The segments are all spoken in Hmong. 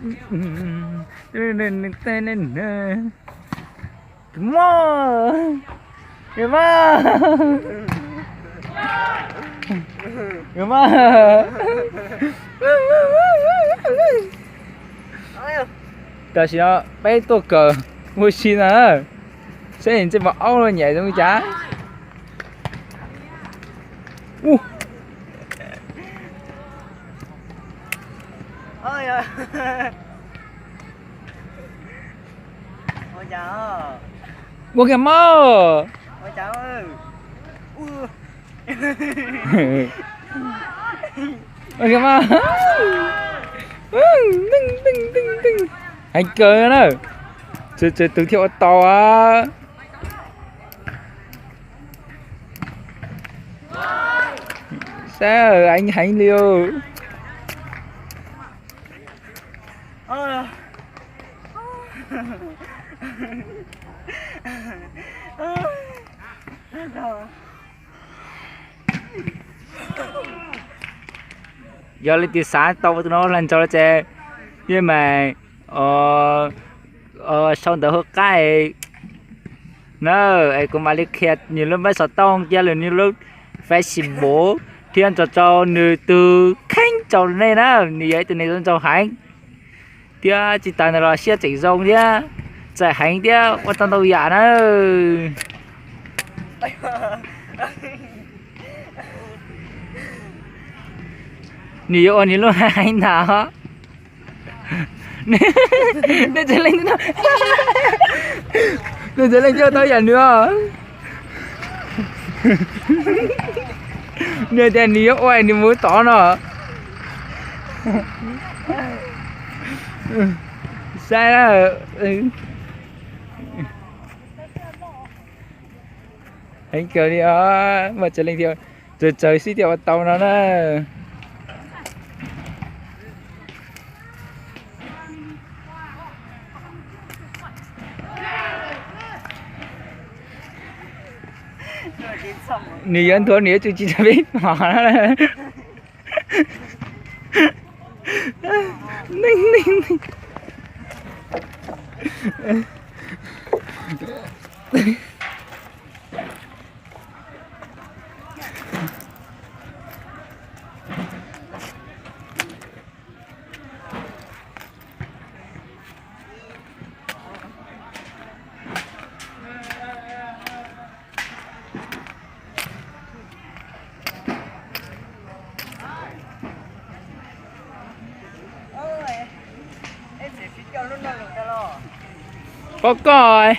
Mo, mo, mo. Tam sim no peb tuaj kawm ua si no, saib ntsej muag aub nyam zoo li cas. Ua kiag mog. Heev kawg na. Txawm tus thiaj ua tau a. Saib heev li. Yog leej twg xav tau tus no hlais ntsaug ces yeej mas sau ntawv hauv qab na, es kuv mam li qhia nws lub npawb xov tooj thiab nws lub Facebook thiab nrog rau nws tus kheej rau nej na, nws yog ib tug neeg zoo nraug heev thiab tsis tas ntawd los siab tseem zoo thiab txawj heev thiab ua tau ntau yam na. Nws yuav ua nws lub heev ntag. Nej txawj leej, nej txawj leej thiaj tau yam nws os. Nws tias nws yuav ua nws mus tod no. Saib na. Heev kawg li os, mas txawj leej thiaj, txawj txawj xwb thiaj ua tau no na. Nws yuav nthuav nws yuav tsum tsis tau peb hmos na. Neeg neeg. Pom koj.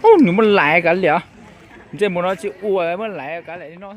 Ub, nws muaj lais kav liam. Ntsej muag no tsis ua muaj lais kav liam li no.